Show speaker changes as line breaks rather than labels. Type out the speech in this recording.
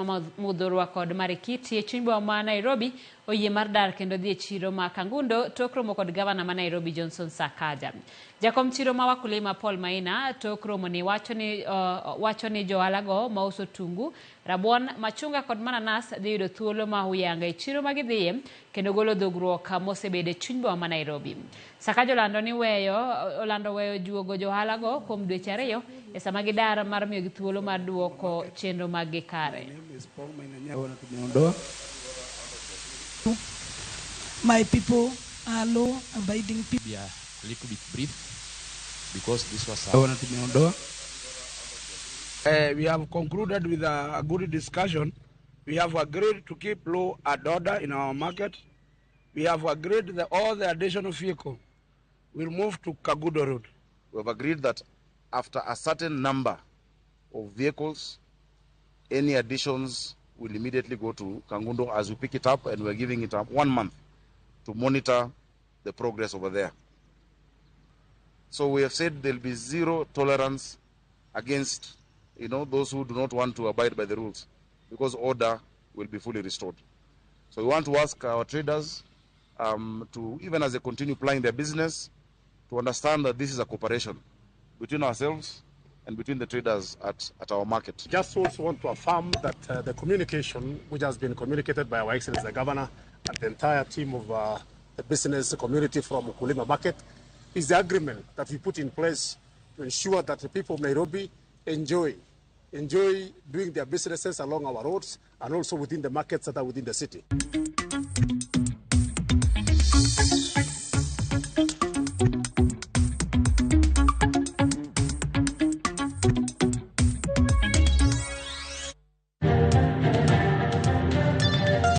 Muthurwa kod Marikiti e chuny boma ma Nairobi oyie mar dar kendo dhi e chiro ma Kangundo tok romo kod gavana ma Nairobi Johnson Sakaja. Jakom chiro ma Wakulima Paul Maina tok romo ni wacho ni johala go mauso otungu, rabuon, machunga kod mananas dhi yudo thuolo ma huyanga e chiro ma gidhiye kendo golo dhogruok mosebedo e chuny boma ma Nairobi. Sakaja olando weyo juogo johala go kuom dweche 2 e sama gidar mar miyogi thuolo mar duoko chenro mag gi kare.
Tumeondoa.
My people are law abiding people.
Be a little bit brief because this was a
Ona tumeondoa.
We have concluded with a good discussion. We have agreed to keep law and order in our market. We have agreed that all the additional vehicle will move to Kangundo Road.
We have agreed that after a certain number of vehicles, any additions will immediately go to Kangundo as we pick it up, and we're giving it up one month to monitor the progress over there. So we have said there'll be zero tolerance against those who do not want to abide by the rules, because order will be fully restored. So we want to ask our traders to, even as they continue plying their business, to understand that this is a cooperation between ourselves and between the traders at our market.
Just also want to affirm that the communication which has been communicated by Our Excellency the Governor and the entire team of the business community from Wakulima Market is the agreement that we put in place to ensure that the people of Nairobi enjoy doing their businesses along our roads and also within the markets that are within the city.